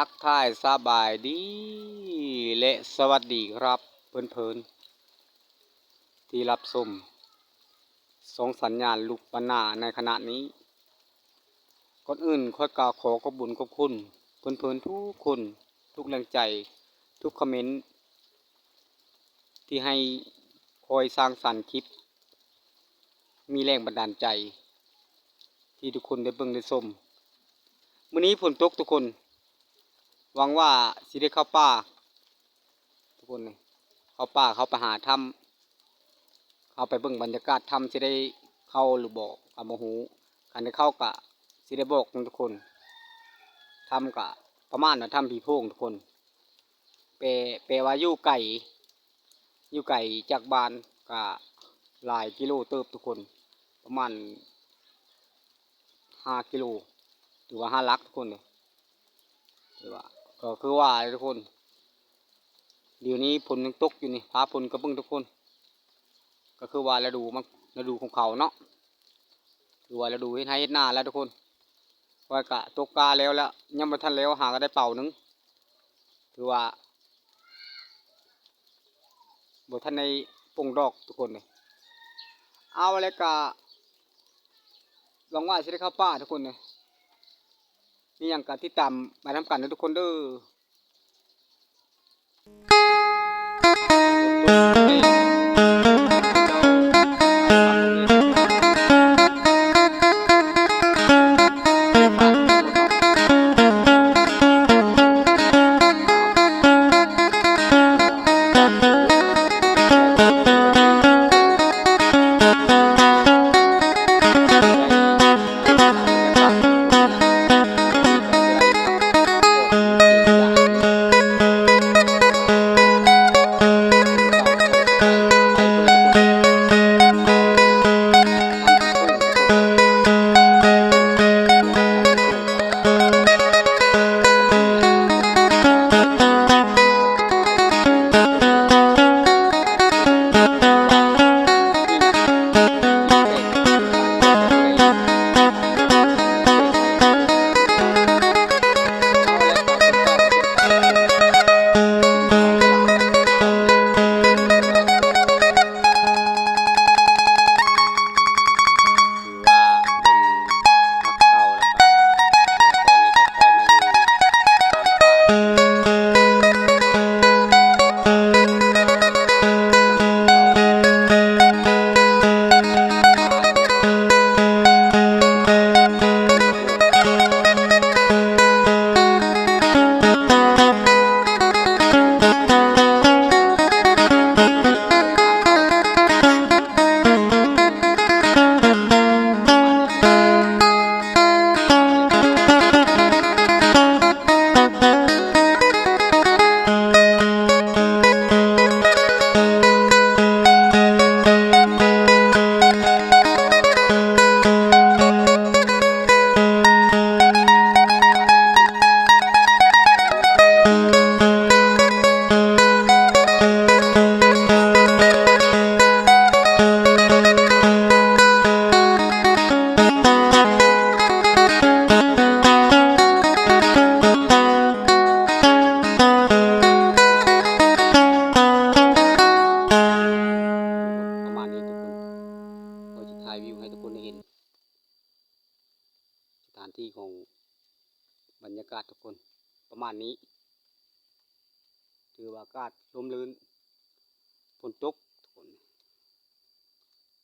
ທັກທາຍສະບາຍດີ ແລະ ສະຫວັດດີຄັບ ເພື່ອນໆ ທີ່ຮັບຊົມຊ່ອງສັນຍານລູກບ້ານນາໃນຂະນະນີ້. ກ່ອນອື່ນຂ້ອຍກໍຂໍຂອບບຸນຂອບຄຸນເພື່ອນໆທຸກຄົນ, ທຸກແຮງໃຈ, ທຸກຄອມເມັນ ທີ່ໃຫ້ຂ້ອຍສ້າງສັນຄລິບ ມີແຮງບັນດານໃຈ ທີ່ທຸກຄົນໄດ້ເບິ່ງໄດ້ຊົມ. ມື້ນີ້ຝົນຕົກທຸກຄົນ, ຫວັງວ່າຊິໄດ້ເຂົ້າປ່າ ທຸກຄົນ, ເຂົ້າປ່າ ເຂົ້າໄປຫາຖ້ຳ, ເຂົ້າໄປເບິ່ງບັນຍາກາດຖ້ຳ ຊິໄດ້ເຂົ້າຫຼືບໍ່ກໍບໍ່ຮູ້. ຄັນໄດ້ເຂົ້າກໍຊິໄດ້ບອກນຳທຸກຄົນ. ຖ້ຳກໍປະມານວ່າຖ້ຳຜີໂພງທຸກຄົນ, ແປ ແປວ່າຢູ່ໄກ ຢູ່ໄກຈາກບ້ານກະຫຼາຍກິໂລເຕີບທຸກຄົນ, ປະມານຫ້າກິໂລ ຫຼືວ່າຫ້າຫຼັກທຸກຄົນເດ້. ຖືວ່າ ກໍຄືວ່າແຫຼະທຸກຄົນ, ດຽວນີ້ຝົນຍັງຕົກຢູ່ນີ້, ຟ້າຝົນກໍເບິ່ງທຸກຄົນ, ກໍຄືວ່າລະດູມັນ ລະດູຂອງເຂົາເນາະ. ຖືວ່າລະດູເຮັດໄຮ່ເຮັດນາແລ້ວທຸກຄົນ. ຂ້ອຍກະຕົກກ້າແລ້ວລະ ຍັງບໍ່ທັນແລ້ວ ຫາກໍໄດ້ເປົາໜຶ່ງ. ຖືວ່າບໍ່ທັນໄດ້ປົ່ງດອກທຸກຄົນເດ້. ເອົາແລ້ວກະ ຫວັງວ່າຊິໄດ້ເຂົ້າປ່າທຸກຄົນເດ້. ມີຫຍັງກະຕິດຕາມໄປນຳກັນເດີທຸກຄົນເດີ.ປະມານນີ້ທຸກຄົນ, ຂ້ອຍຊິຖ່າຍວິວໃຫ້ທຸກຄົນໄດ້ເຫັນ ສະຖານທີ່ຂອງບັນຍາກາດທຸກຄົນ ປະມານນີ້. ຖືວ່າອາກາດຮົ່ມລື່ນ ຝົນຕົກທຸກຄົນ.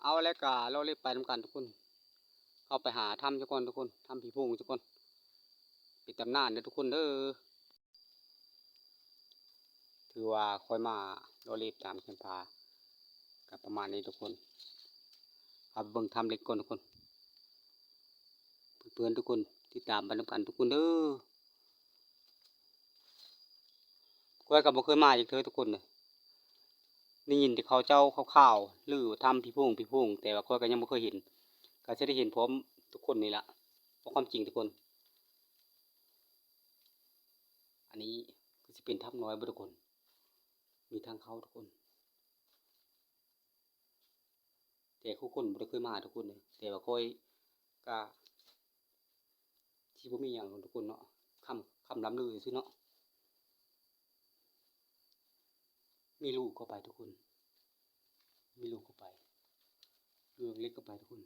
ເອົາແລ້ວກະເລາະເລນໄປນຳກັນທຸກຄົນ, ເຂົ້າໄປຫາຖ້ຳຊະກ່ອນທຸກຄົນ, ຖ້ຳຜີໂພງຊະກ່ອນ. ເປັນຕຳນານເດີທຸກຄົນເດີ. ຖືວ່າຂ້ອຍມາເລາະເລນຕາມແຄມຜາ ກໍປະມານນີ້ທຸກຄົນ. ເຮົາໄປເບິ່ງຖ້ຳເຫຼັກກ່ອນທຸກຄົນ. ເພື່ອນໆທຸກຄົນ ຕິດຕາມໄປນຳກັນທຸກຄົນເດີ. ຂ້ອຍກໍບໍ່ເຄີຍມາຈັກເທື່ອທຸກຄົນເດີ. ໄດ້ຍິນແຕ່ເຂົາເຈົ້າຂ່າວໆ ຫຼືຖ້ຳຜີໂພງ ຜີໂພງ, ແຕ່ວ່າຂ້ອຍກໍຍັງບໍ່ເຄີຍເຫັນ. ກໍຊິໄດ້ເຫັນພ້ອມທຸກຄົນນີ້ລະ, ເວົ້າຄວາມຈິງທຸກຄົນ. ອັນນີ້ຄືຊິເປັນຖ້ຳນ້ອຍບໍ່ທຸກຄົນ, ມີທາງເຂົ້າທຸກຄົນ. ແຕ່ຄູ່ຄົນບໍ່ໄດ້ເຄີຍມາທຸກຄົນເດ້, ແຕ່ວ່າຂ້ອຍກະຊິບໍ່ມີຫຍັງດອກທຸກຄົນເນາະ, ຄ່ຳ ຄ່ ຖ້ຳລ້ຳເລີຊື່ເນາະ. ມີຮູເຂົ້າໄປທຸກຄົນ ມີຮູເຂົ້າໄປ ຮູເລັກໆເຂົ້າໄປທຸກຄົນ.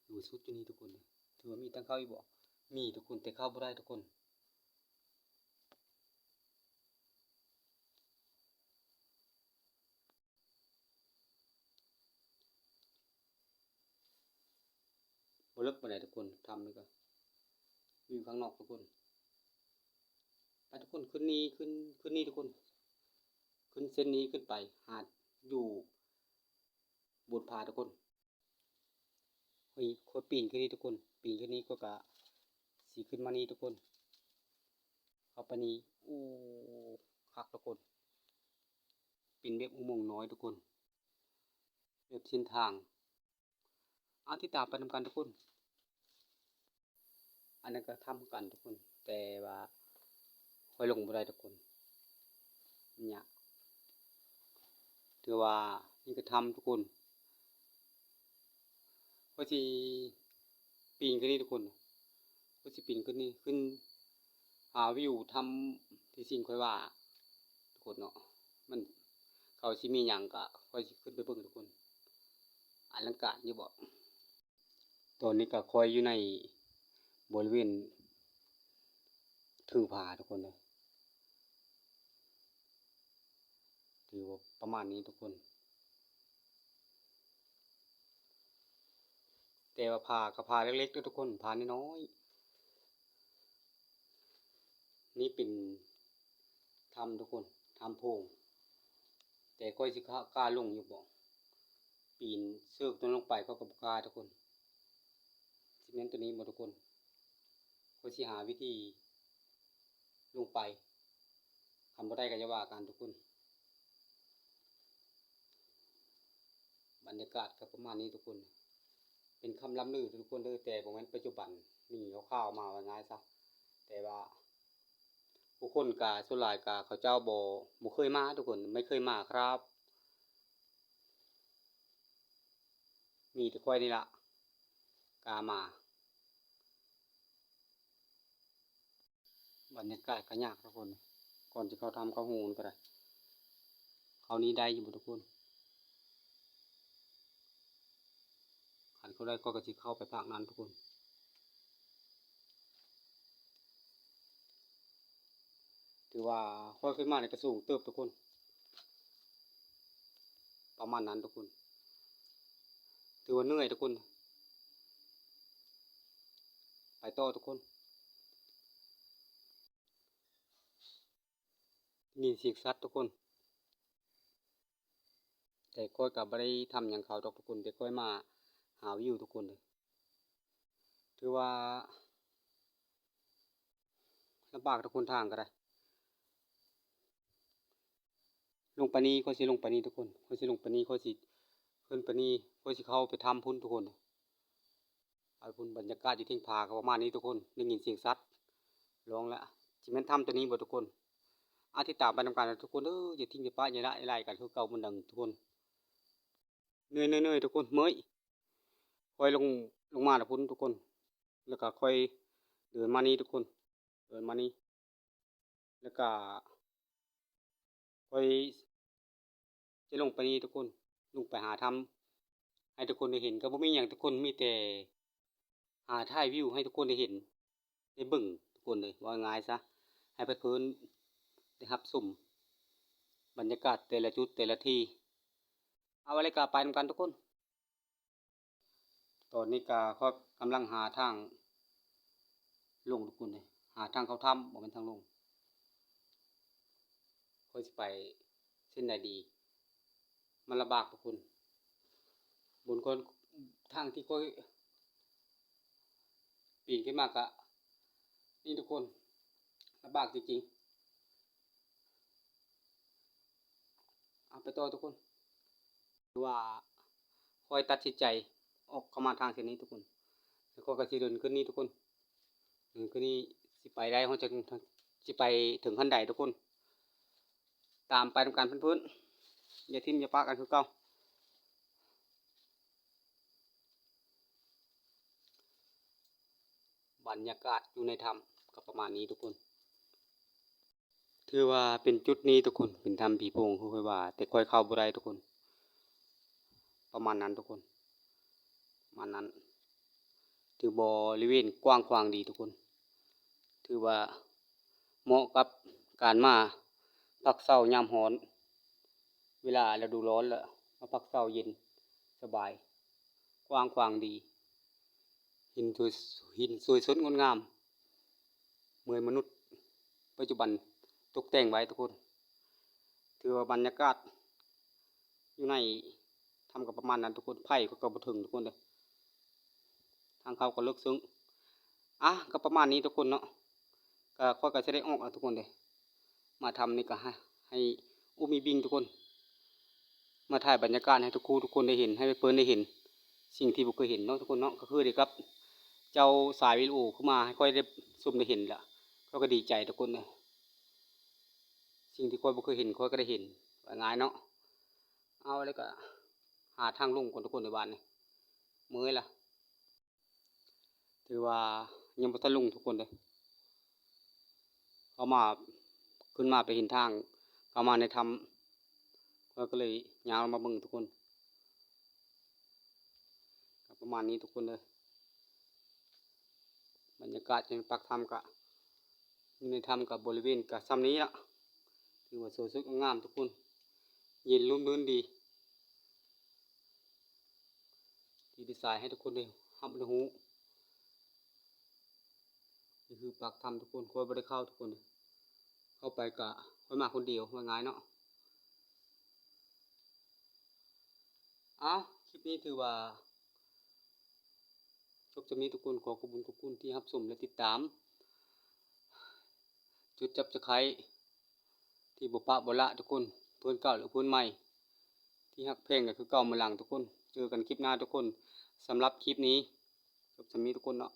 ຮູສຸດຢູ່ນີ້ທຸກຄົນ. ຖືວ່າມີທາງເຂົ້າອີກບໍ່? ມີທຸກຄົນ ແຕ່ເຂົ້າບໍ່ໄດ້ທຸກຄົນ. ບໍ່ເລິກປານໃດທຸກຄົນ ຖ້ຳນີ້ກໍຢູ່ຂ້າງນອກທຸກຄົນ. ໄປທຸກຄົນ ຂຶ້ນນີ້ ຂຶ້ນ ຂຶ້ນນີ້ທຸກຄົນ ຂຶ້ນເສັ້ນນີ້ຂຶ້ນໄປ ຫາຢູ່ບົນຜາທຸກຄົນ. ຂ້ອຍ ຂ້ອຍປີນຂຶ້ນນີ້ທຸກຄົນ ປີນຂຶ້ນນີ້ ຂ້ອຍກະຊິຂຶ້ນມານີ້ທຸກຄົນ ເຂົ້າໄປນີ້. ໂອ້ ຄັກທຸກຄົນ ເປັນແບບອຸໂມງນ້ອຍທຸກຄົນ ແບບເສັ້ນທາງ. ເອົາ ຕິດຕາມໄປນຳກັນທຸກຄົນ. ອັນນັ້ນກໍຖ້ຳຄືກັນທຸກຄົນ ແຕ່ວ່າຂ້ອຍລົງບໍ່ໄດ້ທຸກຄົນ ມັນຍາກ. ຖືວ່ານີ້ກໍຖ້ຳທຸກຄົນ ຂ້ອຍຊິປີນຂຶ້ນນີ້ທຸກຄົນ ຂ້ອຍຊິປີນຂຶ້ນນີ້ ຂຶ້ນຫາວິວຖ້ຳທີ່ຈິງຂ້ອຍວ່າທຸກຄົນເນາະ. ມັນ ເຂົາຊິມີຫຍັງກໍຂ້ອຍຊິຂຶ້ນໄປເບິ່ງທຸກຄົນ ອະລັງການຢູ່ບໍ່? ຕອນນີ້ກໍຂ້ອຍຢູ່ໃນບໍລິເວນເທິງຜາທຸກຄົນເດີ ຖືວ່າປະມານນີ້ທຸກຄົນ. ແຕ່ວ່າຜາກໍຜາເລັກໆເດີທຸກຄົນ ຜານ້ອຍໆ. ນີ້ເປັນຖ້ຳທຸກຄົນ ຖ້ຳໂພງ ແຕ່ຂ້ອຍຊິກ້າ ກ້າລົງຢູ່ບໍ່? ປີນເຊີກຕົວນັ້ນລົງໄປ ຂ້ອຍກໍບໍ່ກ້າທຸກຄົນ. ຊິແມ່ນຕົວນີ້ບໍ່ທຸກຄົນ? ຂ້ອຍຊິຫາວິທີລົງໄປ ຄັນບໍ່ໄດ້ກໍຢ່າວ່າກັນທຸກຄົນ. ບັນຍາກາດກໍປະມານນີ້ທຸກຄົນ ເປັນຄຳລ່ຳລືທຸກຄົນເດີ ແຕ່ບໍ່ແມ່ນປັດຈຸບັນ ມີຂ່າວໆມາ ວ່າງ່າຍຊະ. ແຕ່ວ່າຜູ້ຄົນກະສ່ວນຫຼາຍກະເຂົາເຈົ້າບໍ່ ບໍ່ເຄີຍມາທຸກຄົນ ໄມ່ເຄີຍມາຄັບ ມີແຕ່ຂ້ອຍນີ້ລະກ້າມາ. ບັນຍາກາດກໍຍາກທຸກຄົນ ກ່ອນຊິເຂົ້າຖ້ຳເຂົ້າໂຮງນີ້ກໍໄດ້ ເຂົ້ານີ້ໄດ້ຢູ່ບໍ່ທຸກຄົນ? ຄັນເຂົ້າໄດ້ຂ້ອຍກໍຊິເຂົ້າໄປພາກນັ້ນທຸກຄົນ. ຖືວ່າຂ້ອຍຂຶ້ນມານີ້ກໍສູງເຕີບທຸກຄົນ ປະມານນັ້ນທຸກຄົນ ຖືວ່າເໜື່ອຍທຸກຄົນ. ໄປຕໍ່ທຸກຄົນ ໄດ້ຍິນສຽງສັດທຸກຄົນ ແຕ່ຂ້ອຍກໍບໍ່ໄດ້ທຳຫຍັງເຂົາດອກທຸກຄົນ ແຕ່ຂ້ອຍມາຫາວິວທຸກຄົນເດີ. ຖືວ່າລຳບາກທຸກຄົນ ທາງກໍໄດ້ ລົງໄປນີ້ ຂ້ອຍຊິລົງໄປນີ້ທຸກຄົນ ຂ້ອຍຊິລົງໄປນີ້ ຂ້ອຍຊິຂຶ້ນໄປນີ້ ຂ້ອຍຊິເຂົ້າໄປຖ້ຳພຸ້ນທຸກຄົນ. ໄປພຸ້ນ ບັນຍາກາດຢູ່ເທິງຜາກໍປະມານນີ້ທຸກຄົນ ໄດ້ຍິນສຽງສັດຮ້ອງແລ້ວ ຊິແມ່ນຖ້ຳຕົວນີ້ບໍ່ທຸກຄົນ? ອາ ຕິດຕາມໄປນຳກັນທຸກຄົນເດີ ຢ່າຖິ້ມຢ່າປະ ຢ່າລະ ຢ່າລາຍກັນຄືເກົ່າໝົດດັງທຸກຄົນ. ເໜື່ອຍໆໆ ທຸກຄົນ ເມື່ອຍ ຄ່ອຍລົງ ລົງມາລະພຸ້ນທຸກຄົນ ແລ້ວກໍຄ່ອຍເດີນມານີ້ທຸກຄົນ ເດີນມານີ້ ແລ້ວກໍຄ່ອຍຈະລົງໄປນີ້ທຸກຄົນ ລົງໄປຫາຖ້ຳໃຫ້ທຸກຄົນໄດ້ເຫັນ ກໍບໍ່ມີຫຍັງທຸກຄົນ ມີແຕ່ຫາຖ່າຍວິວໃຫ້ທຸກຄົນໄດ້ເຫັນ ໄດ້ເບິ່ງທຸກຄົນເລີຍ ເວົ້າງ່າຍໆຊະ ໃຫ້ເພີດເພີນໄດ້ຮັບຊົມບັນຍາກາດແຕ່ລະຈຸດແຕ່ລະທີ່. ເອົາ ແລ້ວກໍໄປນຳກັນທຸກຄົນ. ຕອນນີ້ກໍຂ້ອຍກຳລັງຫາທາງລົງທຸກຄົນເອີຍ ຫາທາງເຂົ້າຖ້ຳ ບໍ່ແມ່ນທາງລົງ ຂ້ອຍຊິໄປເສັ້ນໃດດີ ມັນລຳບາກທຸກຄົນ. ບົນຄົນ ທາງທີ່ຂ້ອຍປີນຂຶ້ນມາກະ ນີ້ທຸກຄົນ ລຳບາກຈິງໆ. ເອົາ ໄປຕໍ່ທຸກຄົນ ຄືວ່າຂ້ອຍຕັດສິນໃຈອອກເຂົ້າມາທາງເສັ້ນນີ້ທຸກຄົນ ແລ້ວຂ້ອຍກໍຊິເດີນຂຶ້ນນີ້ທຸກຄົນ ເດີນຂຶ້ນນີ້ ຊິໄປໄດ້ຮອດ ຊິໄປເຖິງຂັ້ນໃດທຸກຄົນ ຕາມໄປນຳກັນເພື່ອນໆ ຢ່າຖິ້ມຢ່າປະກັນຄືເກົ່າ. ບັນຍາກາດຢູ່ໃນຖ້ຳ ກໍປະມານນີ້ທຸກຄົນ. ຖືວ່າເປັນຈຸດນີ້ທຸກຄົນ ເປັນຖ້ຳຜີໂພງຄືຂ້ອຍວ່າ ແຕ່ຂ້ອຍເຂົ້າບໍ່ໄດ້ທຸກຄົນ ປະມານນັ້ນທຸກຄົນ ປະມານນັ້ນ. ຖືບໍລິເວນກວ້າງຂວາງດີທຸກຄົນ ຖືວ່າເໝາະກັບການມາພັກເຊົາຍາມຮ້ອນ ເວລາລະດູຮ້ອນລະມາພັກເຊົາເຢັນສະບາຍ ກວ້າງຂວາງດີ ເຫັນສວຍ ເຫັນສວຍສົດງົດງາມ ເໝືອນມະນຸດປັດຈຸບັນຕົກແຕ່ງໄວ້ທຸກຄົນ. ຖືວ່າບັນຍາກາດຢູ່ໃນຖ້ຳກໍປະມານນັ້ນທຸກຄົນ ໄຟກໍບໍ່ເຖິງທຸກຄົນເດີ ທາງເຂົ້າກໍເລິກເຊິ່ງ. ອາ ກໍປະມານນີ້ທຸກຄົນເນາະ ກໍຂ້ອຍກໍຊິໄດ້ອອກແລ້ວທຸກຄົນເດີ. ມາຖ້ຳນີ້ກໍໃຫ້ ໃຫ້ອຸມີບິງທຸກຄົນ ມາຖ່າຍບັນຍາກາດໃຫ້ທຸກຄູ່ທຸກຄົນໄດ້ເຫັນ ໃຫ້ເພິ່ນໄດ້ເຫັນສິ່ງທີ່ບໍ່ເຄີຍເຫັນເນາະທຸກຄົນເນາະ. ກໍຄືໄດ້ກັບເຈົ້າສາຍວິດີໂອຄືມາໃຫ້ຂ້ອຍໄດ້ຊົມໄດ້ເຫັນລະ ຂ້ອຍກໍດີໃຈທຸກຄົນເອີຍ. ສິ່ງທີ່ຂ້ອຍບໍ່ເຄີຍເຫັນ ຂ້ອຍກໍໄດ້ເຫັນ ວ່າງ່າຍເນາະ. ເອົາ ແລ້ວກໍຫາທາງລົງກ່ອນທຸກຄົນໃນບ້ານນີ້ ເມື່ອຍລະ. ຖືວ່າຍັງບໍ່ທັນລົງທຸກຄົນເດີ ເຂົ້າມາ ຂຶ້ນມາໄປເຫັນທາງເຂົ້າມາໃນຖ້ຳ ຂ້ອຍກໍເລີຍຍ່າງລົງມາເບິ່ງທຸກຄົນ. ກໍປະມານນີ້ທຸກຄົນເດີ ບັນຍາກາດຢູ່ໃນປາກຖ້ຳກະ ຢູ່ໃນຖ້ຳກະບໍລິເວນກະຊ່ຳນີ້ລະ ຖືວ່າສວຍສົດງົດງາມທຸກຄົນ ເຢັນລົມລື່ນດີ. ທີ່ໄດ້ສາຍໃຫ້ທຸກຄົນໄດ້ຮັບໄດ້ຮູ້ ນີ້ຄືປາກຖ້ຳທຸກຄົນ ຂ້ອຍບໍ່ໄດ້ເຂົ້າທຸກຄົນ ເຂົ້າໄປກະຂ້ອຍມາຄົນດຽວ ວ່າງ່າຍເນາະ. ເອົ້າ ຄລິບນີ້ຖືວ່າຈົບສ່ຳນີ້ທຸກຄົນ ຂໍຂອບຄຸນຂອບຄຸນທີ່ຮັບຊົມ ແລະ ຕິດຕາມ ຈົດ Subscribe ທີ່ບໍ່ປະບໍ່ລະທຸກຄົນ ເພື່ອນເກົ່າ ແລະ ເພື່ອນໃໝ່ ທີ່ຮັກແພງກັນຄືເກົ່າມື້ຫຼັງທຸກຄົນ. ເຈີກັນຄລິບໜ້າທຸກຄົນ ສຳລັບຄລິບນີ້ ຈົບສ່ຳນີ້ທຸກຄົນເນາະ.